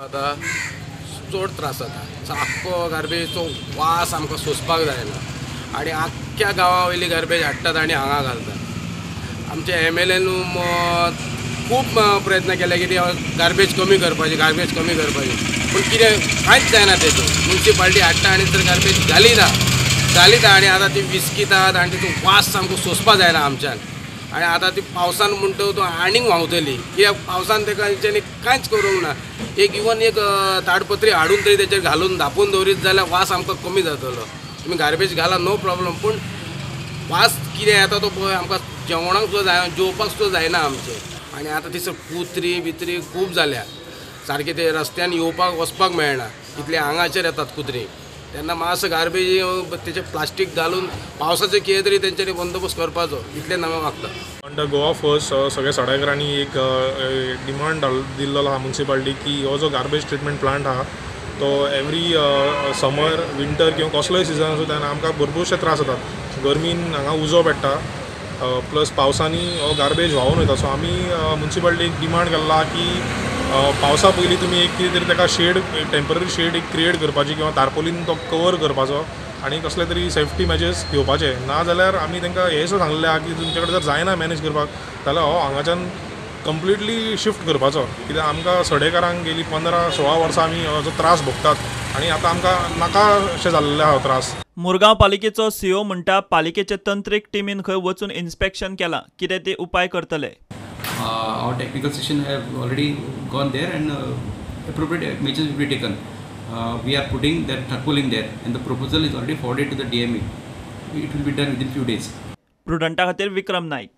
आतां चड त्रास जाता, सामको गार्बेजचो वास आमकां सोंसपाक जायना आनी आख्ख्या गांवा वयली गार्बेज हाडटात आनी हांगा घालतात. आमचे MLAन खूब प्रयत्न केले की ती गार्बेज कमी करपाची, गार्बेज कमी करपाची, पूण कितें कांयच जायना. तेतून मुन्सिपाल्टी हाडटा आनी तर गार्बेज घालिना घालिता आनी आतां ती विस्कितात आनी तितून वास सामको सोंसपा जायना आमच्यान. आनी आतां ती पावसान म्हणटा तो आनीक व्हांवतली, कित्याक पावसान तेका तेंच्यांनी कांयच करूंक ना. एक इवन एक ताडपत्री हाडून तरी तेचेर घालून धांपून दवरीत जाल्यार वास आमकां कमी जातलो. तुमी गार्बेज घाला, नो प्रॉब्लम, पूण वास कितें येता तो पळय आमकां जेवणाक सुद्दां जायना, जेवपाक सुद्दां जायना आमचें. आनी आतां थंयसर कुत्री बित्री खूब जाल्या, सारकें ते रस्त्यान येवपाक वचपाक मेळना, इतले आंगाचेर येतात कुत्री. तेन्ना मातसो गार्बेज तेचें प्लास्टीक घालून पावसाचें कितें तरी तेंच्यांनी बंदोबस्त करपाचो, इतलें हांव मागता. अंडर गोवा फर्स्ट सगळ्या सडेकरांनी एक डिमांड दिल्लो आहा मुन्सिपाल्टी की हो जो गार्बेज ट्रिटमेंट प्लांट आहा तो एवरी समर विंटर किंवा कसलोय सिजन आसूं तेन्ना आमकां भरपूरशे त्रास जातात. गर्मीन हांगा उजो पेट्टा, प्लस पावसांनी हो गार्बेज व्हांवून वयता. सो आमी मुन्सिपाल्टीक डिमांड केल्लो आहा की पावसा पयलीं तुमी एक कितें तरी ताका शेड, टेंपररी शेड एक क्रिएट करपाची किंवा तारपोलीन तो कवर करपाचो आनी कसले तरी सेफ्टी मेजर्स घेवपाचे. ना जाल्यार आमी तांकां हें सुद्दां सांगलेलें आहा की तुमचे कडेन जर जायना मॅनेज करपाक जाल्यार हो हांगाच्यान कंप्लिटली शिफ्ट करपाचो, कित्याक आमकां सडेकारांक गेली 15-16 वर्सां आमी हो जो त्रास भोगतात आनी आतां आमकां नाका अशें जाल्लें आहा हो त्रास. मुरगांव पालिकेचो सीओ म्हणटा पालिकेचे तंत्रीक टिमीन खंय वचून इन्स्पेक्शन केलां, कितें ते उपाय करतले. Our technical section have already gone there and appropriate measures will be taken. We are putting that tarpaulin there and the proposal is already forwarded to the DME. It will be done within few days. प्रुडंटा खातीर विक्रम नाईक.